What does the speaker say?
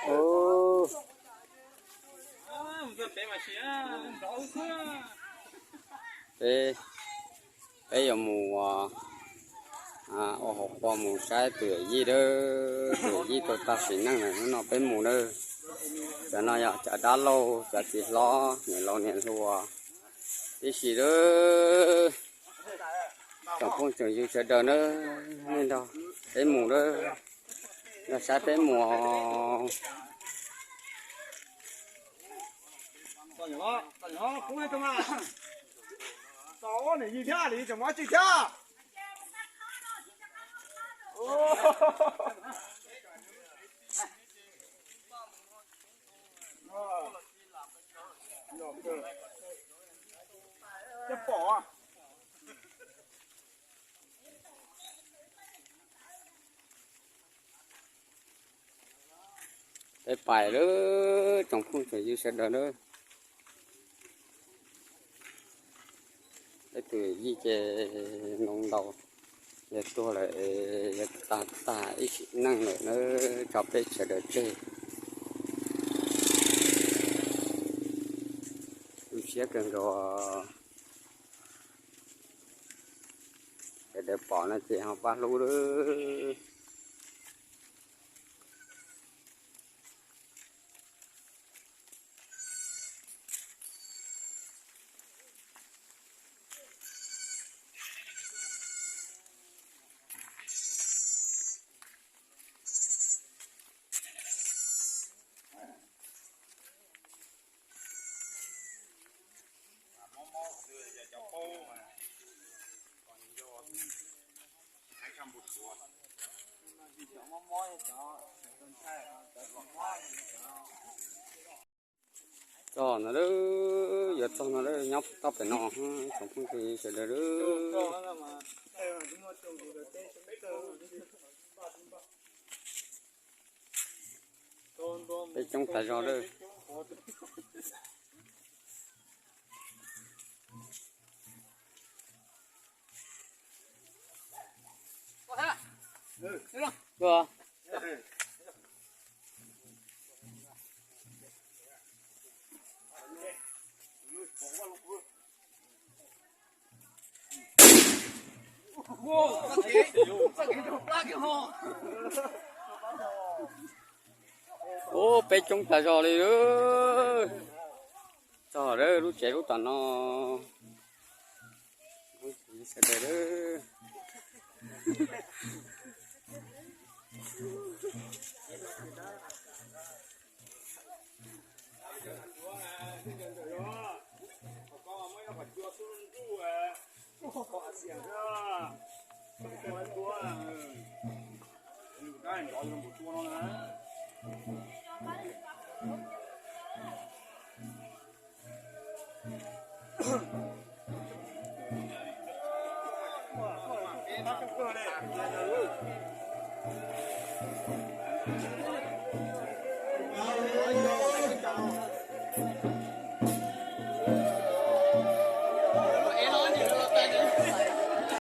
Ub, peb, peb yuav mus ua, ua hauv qhua mus saib tus yawm yij dawb, tus yawm yij tuag tag sim neej lawm, hnub no peb mus dawb. Cov no yog cov dab laug, cov txiv hlob, niam laus niam hluas tib si dawb. Tsoom phooj tsoom ywg sawv daws na, nej nrog peb mus dawb, nrog saib peb mus. Peb pais lawm tsoom phooj tsoom ywg sawv daws na. Peb tus yij ces noo ntau, yog tuag lawm, yog tag tag ib sim neej lawm na, tso peb sawv daws tseg. Tu siab kawg nkaus. Sawv daws pom no ces ho pab hlub lawm. Txog no lawm, yuav txog no lawm, nyob toj pem no, tsoom phooj ywg sawv daws lawm. Peb coob tas zog lawm. Ub, peb coob tas zog li. Txog lawm lub tsev lub tom no. Sawv daws lawm.